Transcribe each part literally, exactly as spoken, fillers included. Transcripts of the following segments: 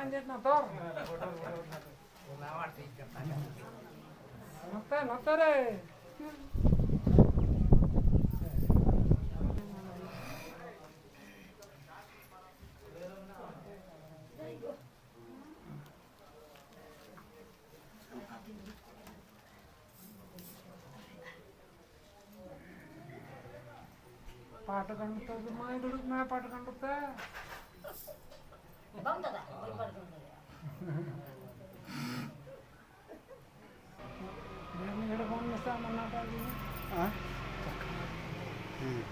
ᱟᱸᱡᱮᱫ ᱱᱟ ᱫᱚᱨ᱾ ᱱᱚᱛᱮ, ᱱᱚᱛᱮ ᱨᱮ᱾ ᱯᱟᱴ ᱜᱟᱸᱰᱚ ᱛᱮ ᱢᱟᱹᱭ ᱫᱩᱲᱩᱵ ᱢᱮ, ᱯᱟᱴ ᱜᱟᱸᱰᱚ ᱛᱮ᱾ ᱵᱟᱝ ᱫᱟᱫᱟ, ᱵᱟᱹᱧ ᱯᱟᱴ ᱜᱟᱸᱰᱚ ᱫᱟᱲᱮᱭᱟᱜᱼᱟ᱾ ᱢᱤᱫ ᱜᱷᱟᱹᱲᱤ ᱵᱚᱱ ᱢᱮᱥᱟ ᱢᱟᱱᱟ ᱠᱟᱜ ᱜᱮ᱾ ᱦᱮᱸ? ᱦᱩᱸ᱾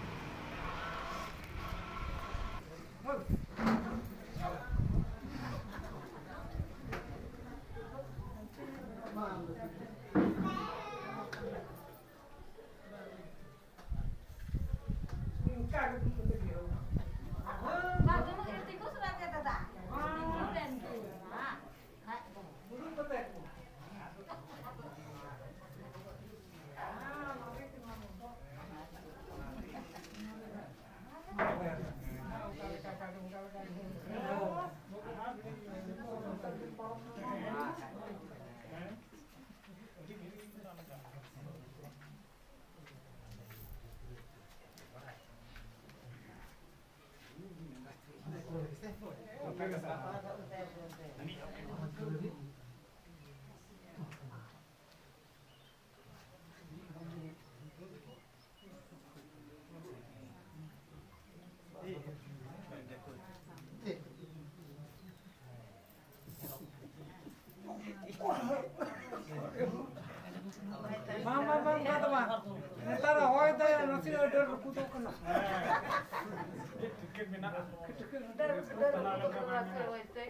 ᱵᱟᱝ, ᱵᱟᱝ, ᱵᱟᱝ, ᱚᱱᱠᱟ ᱫᱚ ᱵᱟᱝ᱾ ᱱᱮᱛᱟᱨ ᱦᱚᱭ ᱫᱟᱭ, ᱱᱟᱥᱮ ᱰᱟᱹᱨ ᱨᱟᱹᱯᱩᱫᱚᱜ ᱠᱟᱱᱟ᱾ ᱰᱟᱹᱨ, ᱰᱟᱹᱨ ᱨᱟᱹᱯᱩᱫᱚᱜ ᱠᱟᱱᱟ, ᱦᱚᱭ ᱛᱮ᱾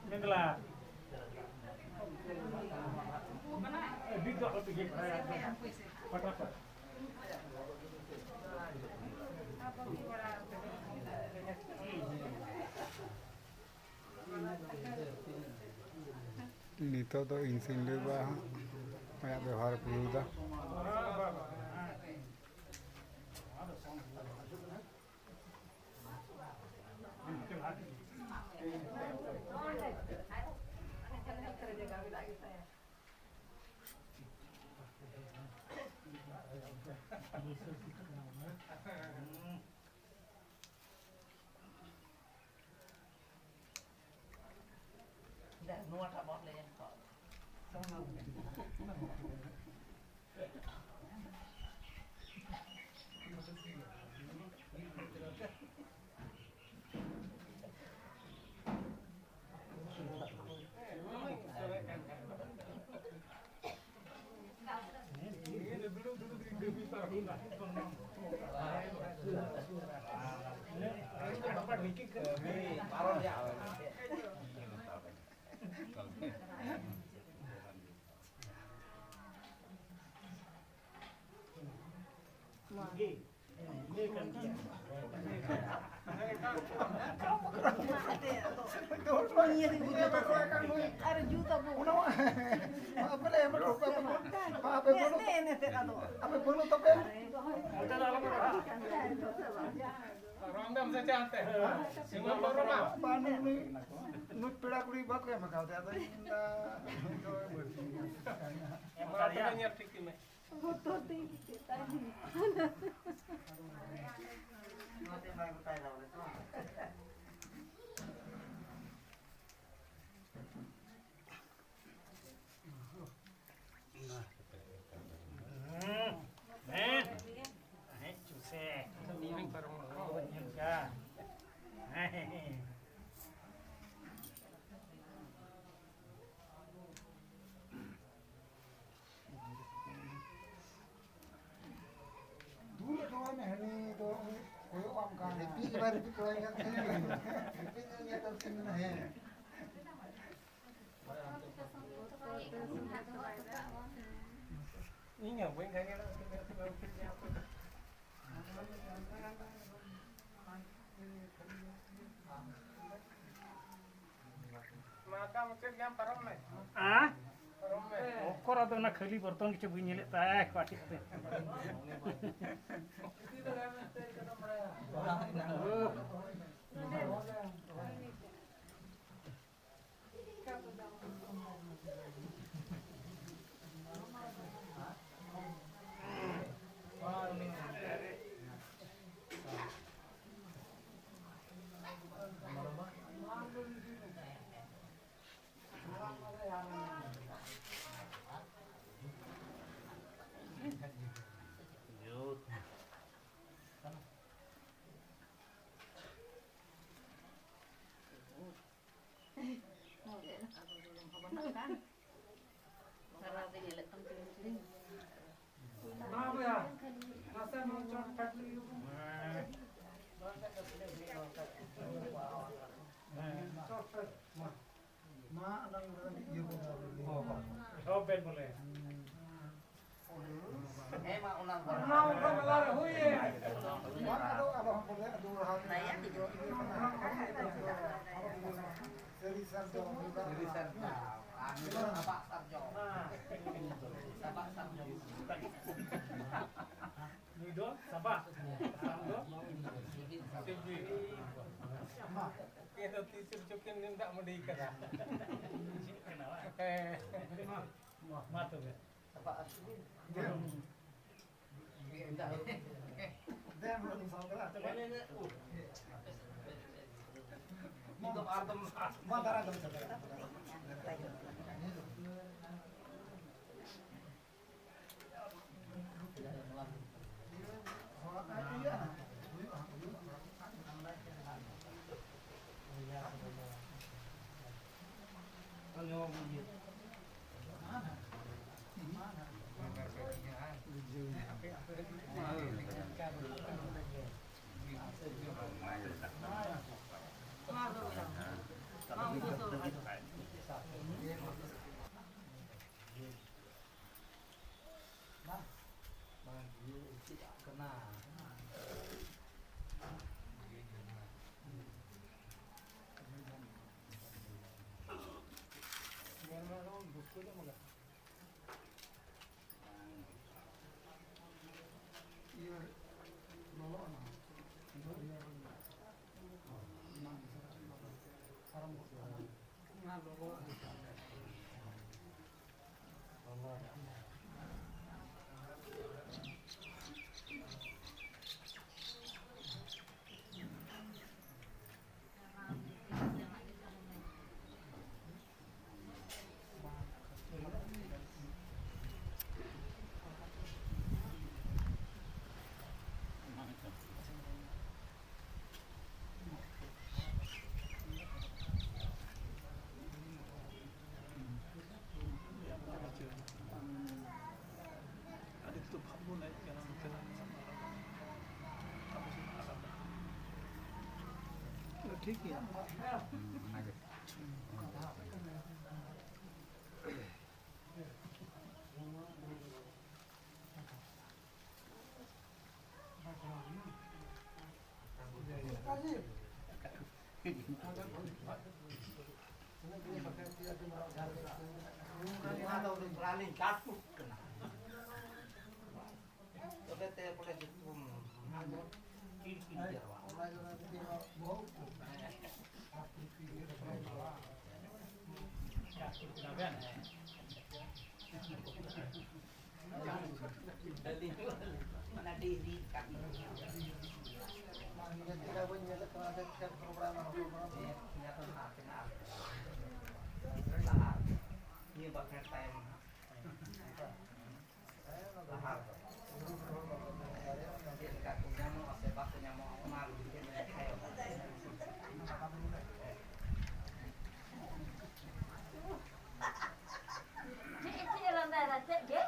ᱢᱮᱱᱫᱟᱞᱟ᱾ ᱯᱟᱴᱟᱯᱟᱴ᱾ ᱱᱤᱛᱚᱜ ᱫᱚ ᱤᱧ ᱥᱤᱧ ᱞᱟᱹᱭ ᱵᱟᱲᱟ ᱦᱟᱸᱜ ᱟᱭᱟᱜ ᱵᱮᱵᱚᱦᱟᱨᱮ ᱯᱩᱨᱟᱹᱣ ᱮᱫᱟ᱾ ᱱᱚᱣᱟᱴᱟᱜ ᱵᱟᱢ ᱞᱟᱹᱭ ᱮᱢ ᱠᱟᱜ᱾ ᱟᱨ ᱡᱩᱛ ᱟᱵᱚ᱾ ᱟᱯᱮ ᱞᱮ ᱮᱢ ᱦᱚᱴᱚ ᱠᱟᱜ ᱯᱮ᱾ ᱟᱯᱮ ᱵᱟᱹᱱᱩᱜ, ᱟᱯᱮ ᱵᱟᱹᱱᱩᱜ ᱛᱟᱯᱮ᱾ ᱨᱚᱝ ᱫᱟᱢ ᱥᱮ ᱪᱮᱫ ᱦᱟᱱᱛᱮ? ᱥᱤᱢᱚᱱ ᱵᱟᱹᱵᱩ ᱨᱚᱝ᱾ ᱵᱟᱝ, ᱱᱩᱭ, ᱱᱩᱭ, ᱱᱩᱭ ᱯᱮᱲᱟ ᱠᱩᱲᱤ ᱵᱟᱠᱚ ᱮᱢ ᱠᱟᱣᱫᱮᱭᱟ, ᱟᱫᱚ ᱤᱧ ᱫᱚ ᱵᱟᱹᱲᱛᱤ ᱜᱮ᱾ ᱮᱢ ᱠᱟᱫᱮᱭᱟ᱾ ᱧᱮᱞ ᱴᱷᱤᱠ ᱢᱮ᱾ ᱵᱚᱛᱚᱨ ᱛᱮ ᱪᱮᱛᱟᱱ᱾ ᱦᱮᱸ, ᱦᱮᱸ, ᱪᱩᱥᱮ᱾ ᱦᱮᱸ᱾ ᱫᱩᱲᱩᱵ ᱦᱚᱴᱚ ᱟᱭ ᱢᱮ, ᱦᱟᱹᱱᱤ ᱫᱚ ᱩᱱᱤ ᱠᱚᱭᱚᱜ ᱟᱢ ᱠᱟᱱ᱾ ᱨᱤᱯᱤᱴ ᱵᱟᱭ ᱨᱤᱯᱤᱴ ᱠᱚᱨᱟᱣ ᱠᱟᱱ ᱛᱟᱦᱮᱸᱱᱟ᱾ ᱨᱤᱯᱤᱴ ᱧᱚᱜ ᱜᱮᱭᱟ ᱛᱚ, ᱥᱤᱱ ᱫᱚ ᱦᱮᱸ᱾ ᱤᱧ ᱦᱚᱸ ᱵᱟᱹᱧ ᱠᱷᱟᱸᱡᱚᱲᱟ, ᱩᱱᱠᱤᱱ ᱫᱚ ᱵᱟᱝ ᱠᱤᱱ ᱧᱟᱢ ᱠᱚᱣᱟ᱾ ᱢᱟᱫᱟ ᱢᱩᱪᱟᱹᱫ ᱜᱮᱭᱟᱢ, ᱯᱟᱨᱚᱢ ᱢᱮ᱾ ᱦᱮᱸ? ᱯᱟᱨᱚᱢ ᱢᱮ᱾ ᱚᱠᱚᱨ ᱟᱫᱚ ᱚᱱᱟ ᱠᱷᱟᱹᱞᱤ ᱵᱚᱨᱛᱚᱱ ᱜᱮᱪᱚ ᱵᱟᱹᱧ ᱧᱮᱞᱮᱫ ᱛᱟᱭᱟ, ᱯᱟᱹᱴᱤ ᱠᱟᱛᱮ᱾ ᱢᱟ ᱵᱚᱭᱦᱟ, ᱱᱟᱥᱮ ᱱᱚᱣᱟ ᱪᱚᱴ ᱯᱷᱮᱰ ᱞᱟᱹᱜᱤᱫ ᱵᱚᱱ᱾ ᱪᱚᱴ ᱯᱷᱮᱰ, ᱢᱟ᱾ ᱢᱟ, ᱟᱞᱟᱝ ᱱᱚᱰᱮ ᱤᱭᱟᱹ ᱠᱚ ᱦᱚᱸ, ᱦᱚᱸ᱾ ᱮᱦᱚᱵ ᱵᱮᱱ ᱵᱚᱞᱮ᱾ ᱦᱮᱸ, ᱢᱟ, ᱚᱱᱟ ᱚᱱᱟ ᱚᱱᱠᱟ ᱢᱮᱞᱟ ᱨᱮ ᱦᱩᱭ ᱮᱱ᱾ ᱵᱟᱝ, ᱟᱫᱚ, ᱟᱫᱚ ᱦᱚᱸ ᱵᱚᱞᱮ, ᱟᱫᱚ ᱞᱟᱦᱟ ᱨᱮ ᱫᱟᱭᱟ ᱜᱮ ᱡᱚᱢ ᱧᱩ ᱠᱟᱱᱟ᱾ ᱥᱟᱹᱨᱤ ᱥᱟᱨᱡᱚᱢ᱾ ᱥᱟᱹᱨᱤ ᱥᱟᱨᱡᱚᱢ᱾ ᱟᱨ ᱱᱤᱛᱚᱜ ᱥᱟᱵᱟᱜ ᱥᱟᱨᱡᱚᱢ᱾ ᱦᱮᱸ᱾ ᱥᱟᱵᱟᱜ ᱥᱟᱨᱡᱚᱢ᱾ ᱱᱩᱭ ᱫᱚ ᱥᱟᱵᱟᱜ᱾ ᱟᱢ ᱫᱚ ᱥᱤᱵᱤᱞ᱾ ᱥᱤᱵᱤᱞ᱾ ᱢᱟ᱾ ᱩᱱᱠᱤᱱ ᱫᱚ ᱛᱤᱥ ᱨᱮᱪᱚ ᱠᱤᱱ ᱫᱟᱜ ᱢᱟᱹᱰᱤ ᱠᱟᱫᱟ᱾ ᱦᱮᱸ᱾ ᱢᱟ ᱛᱚᱵᱮ᱾ ᱥᱟᱵᱟᱜ ᱟᱨ ᱥᱤᱵᱤᱞ᱾ ᱫᱮ᱾ ᱫᱮ, ᱢᱟ, ᱩᱱᱤ ᱥᱟᱶ ᱠᱟᱱᱟ᱾ ᱢᱟ, ᱫᱟᱨᱟᱭ ᱫᱚ᱾ ᱵᱟᱝ, ᱵᱟᱝ, ᱡᱤᱣᱤ ᱪᱮᱫ ᱟᱜ ᱠᱟᱱᱟ? ᱤᱭᱟᱹ ᱞᱚᱞᱚᱜ ᱟᱱᱟ᱾ ᱤᱭᱟᱹ ᱚᱱᱟ ᱟᱨᱟᱢᱵᱷᱚᱜ ᱠᱟᱱᱟ᱾ ᱚᱱᱟ ᱞᱚᱞᱚ ᱟᱹᱰᱤ ᱛᱚᱯᱷᱟᱛ ᱵᱚᱱ ᱦᱮᱡ ᱠᱟᱱᱟ ᱱᱚᱛᱮᱱᱟᱜ ᱟᱵᱚ ᱥᱮᱱᱟᱜ ᱟᱞᱟᱫᱟ᱾ ᱴᱷᱤᱠ ᱜᱮᱭᱟ᱾ ᱚᱱᱟᱜᱮ᱾ ᱛᱚᱵᱮ ᱛᱮ ᱵᱚᱞᱮ ᱡᱚᱛᱚ ᱠᱤᱲᱠᱤᱲ ᱡᱟᱨᱣᱟ᱾ ᱚᱱᱟ ᱰᱤᱦᱨᱤ ᱠᱟᱹᱢᱤ᱾ ᱱᱤᱭᱟᱹ ᱛᱤᱱᱟᱹᱜ ᱵᱟᱹᱧ ᱧᱮᱞᱮᱫ ᱛᱟᱢᱟ, ᱟᱫᱚ ᱠᱷᱮᱛ program ᱟᱨ program᱾ ᱦᱮᱸ, ᱱᱤᱭᱟᱹ ᱫᱚ ᱱᱟᱦᱟᱜ ᱛᱤᱱᱟᱹᱜ ᱟᱨ ᱞᱟᱦᱟ᱾ ᱱᱤᱭᱟᱹ ᱵᱟᱠᱷᱮᱲ ᱛᱟᱭᱚᱢ ᱱᱟᱦᱟᱜ᱾ ᱞᱟᱦᱟ ᱨᱮᱫᱚ᱾ ᱪᱮᱫ ᱞᱮᱠᱟ ᱠᱚ ᱧᱟᱢᱚᱜᱼᱟ ᱥᱮ ᱵᱟᱠᱚ ᱧᱟᱢᱚᱜᱼᱟ, ᱚᱱᱟ ᱨᱮᱜᱮ ᱛᱟᱭᱚᱢ᱾ ᱪᱮᱫ ᱪᱮᱫ ᱞᱟᱸᱫᱟᱭᱮᱫᱟ? ᱪᱮᱫ ᱜᱮ?